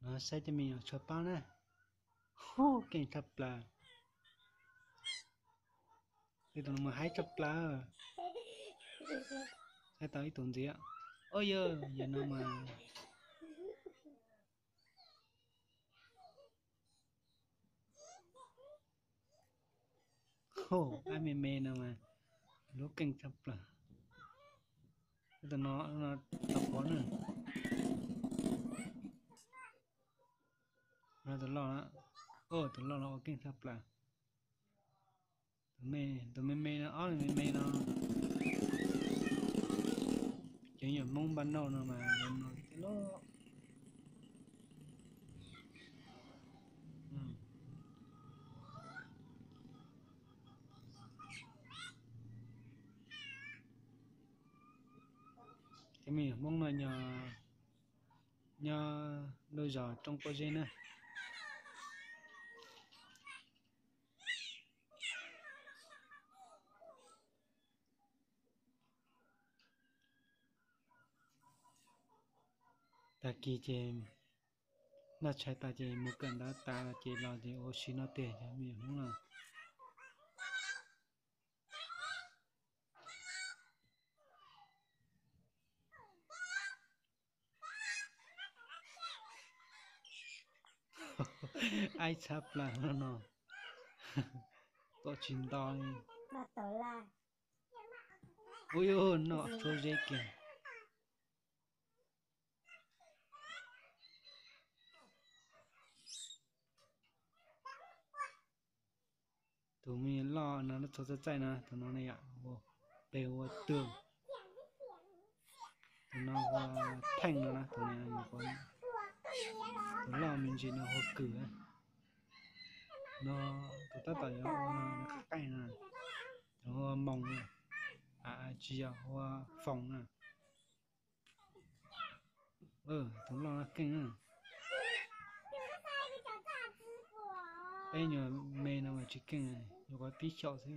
No saib cov me nyuam tshuaj pob na. Hu, keej tshaj plaws. Tej tus no mas haib tshaj plaws. Saib tau ib tug ntxiv. Ua yog, yog no mas. Hu, ab me me no mas lub keej tshaj plaws. Tus no, no tau qhuav na. No tus loj, tus loj los ua keej tshaj plaws. Tus me me no, ob me me no cov nyuam Hmoob npaj noj no mas no thiab lauj. Cov me nyuam Hmoob no nyob lub zos Roob Pob Zeb na. Tag kis ces noj tshais tas ces mus kawm ntawv tas ces los ces ua si no tiag cov me nyuam Hmoob no. Aib tshaj plaws no no. Tom tsis nto li. Ua, noj txhua zeb kiag. Tus me loj no txhua txaij txaij no, tus no ne yom, peb hu ua Twg. Tus no hu ua Theej no na, tus, tus loj me ntsis no hu ua Kwm. No tus tab tom yuav ua qeej no, tus hu ua Moos, tsis yog, hu ua Foom na. Tus loj no keej na. Peb nyuam me no mas tsis keej, nyuam qhuav pib xyaum xwb.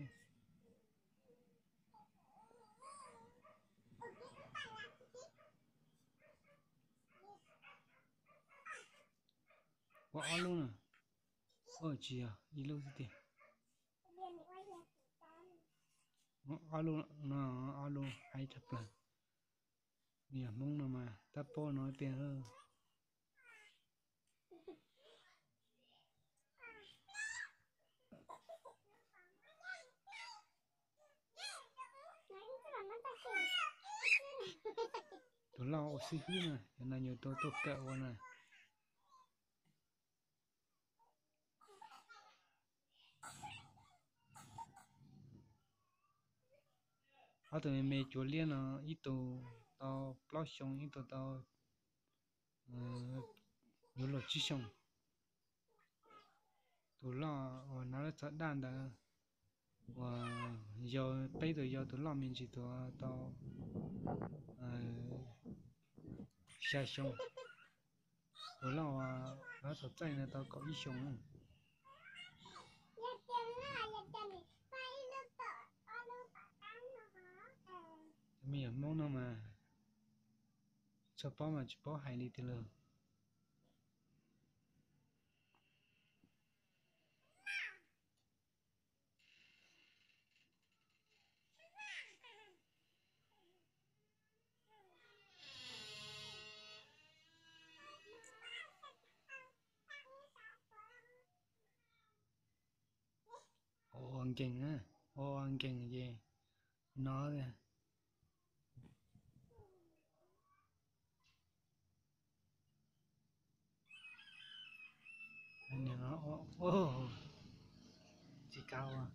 Ua ob lub na. Tsis yog, ib lub xwb tiag. Ob lub no, ob lub haib tshaj plaws. Me nyuam Hmoob no mas tab pob no tiag. Tus loj ua xib hwb na, cov no nyuam tus tuaj kawm ua na. Ob tug me me cuav liab no, ib tug tau plaub xyoo, ib tug tau yuav luag tsib xyoo. Tus loj uas hnav lub txoj daj ntawd uas yau, peb tus yau tus loj me ntsis tus tau xya xyoo. Tus loj uas hnav txoj txaij ntawd tau kaum ib xyoo. Cov me nyuam Hmoob no mas tshuaj pob mas tsis paub hais li tiag lauj. Ua nkees na, ua nkees ces no. Tsis kav ua.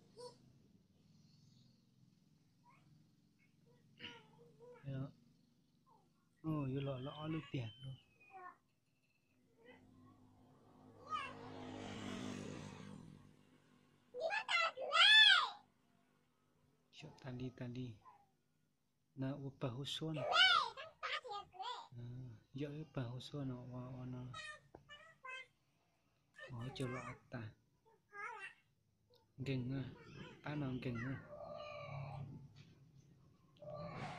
Yuav los ob lub tiag lauj. Xyaum tas li tas li. No ua pawg hauv suab no. Yog ib pawg hauv suab no ua, ua no. Ua cov los tas. Nkees na, pab no nkees na.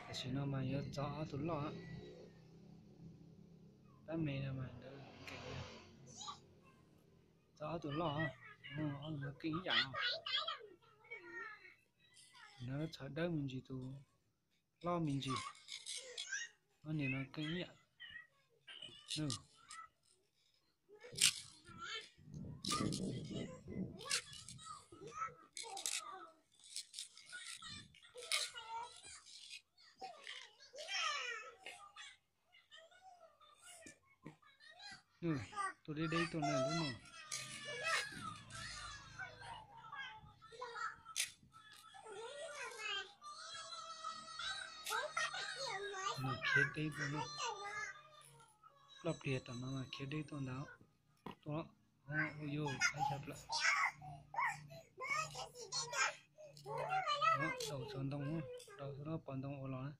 Tam sim no mas yuav txog ob tug loj. Pab me no mas nkees na. Ob tug loj, ob tug no keej ib yam. Tus no txhais dawb me ntsis, tus hlob me ntsis. Ob niag no keej ib yam. Tus deb deb tuaj na lub no. Khiav deb tuaj na. Ploj pliag tom no khiav deb tuaj ntag. Tuaj, ua yus qaib xya plaws. Daus txog ntoo, daus txog pom ntoo ua los na.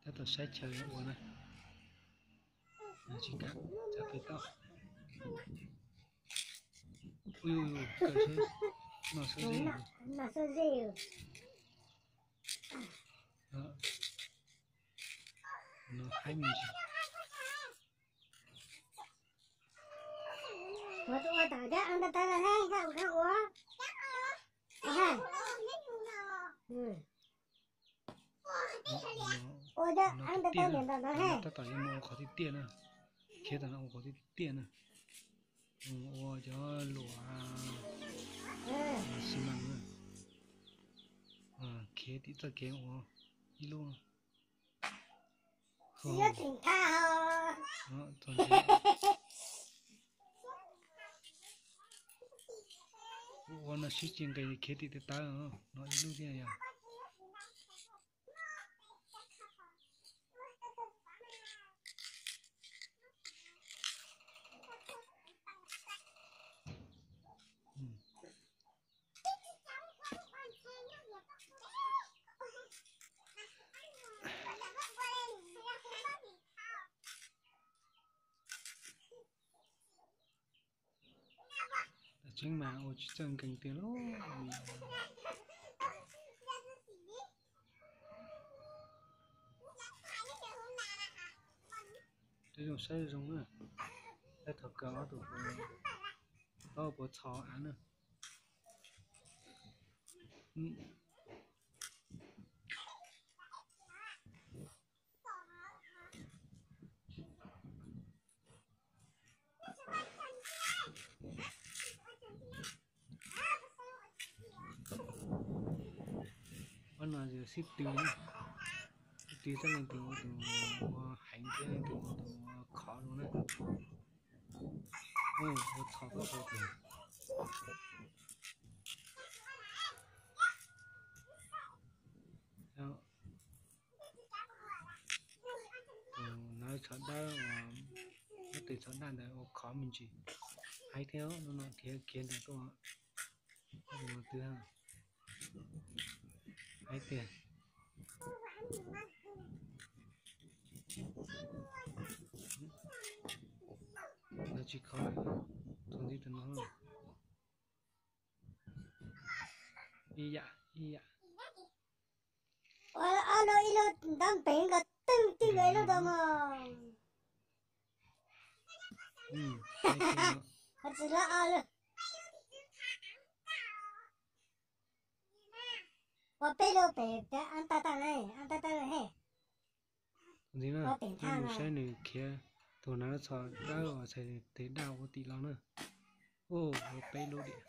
Tab tom saib chaw ua na. Tsis kam, txav pem toj. Ui, kaw seb, no xub zeb. No haib me ntsis. Ua tus ua tom cov an ta ta los ne, koj ua koj ua. Ua cov an ta ta niam ntawm no he. Tab tom yuav mus ua qhov tiaj tiaj na. Khiav tom no ua qhov tiaj tiaj na. Mus ua cov luam xi mas na. Khiav tim txoj kev ua ib lub. Ua no sib tsis nqis khiav tim tawv tawv no ib lub thiab yog. Tseeb mas ua tsis txawj nkees tiag lauj. Saib zoo zoo na, saib thaum kawg ob tug, ob puas txhos av na. Ob no yog sib tw, sib tw xab leej twg ua tus ua heev thiab leej twg ua tus ua khov no na. Ua txhos tau tiag. Tus no txhom dawb, ob tug txhom daj ntawd ua khov me ntsis. Haib thiab, lub no khiav khiav ntawd tuaj. Tus no twb haib tiag. Lawv tsis khov, txog ntxiv tus no. Ib yam ib yam. Ua ob lub, ib lub ntab npev nkaus, twb tib nkaus ib lub tau mog. Qhov tsis loj ob lub. Ua peb lub pem, ab tag tag ne, ab tag tag ne. Ntxiv na, mus saib nws khiav, tus nav txhom dawb os, txhais tes daj ua tim los na. Ua peb lub diam.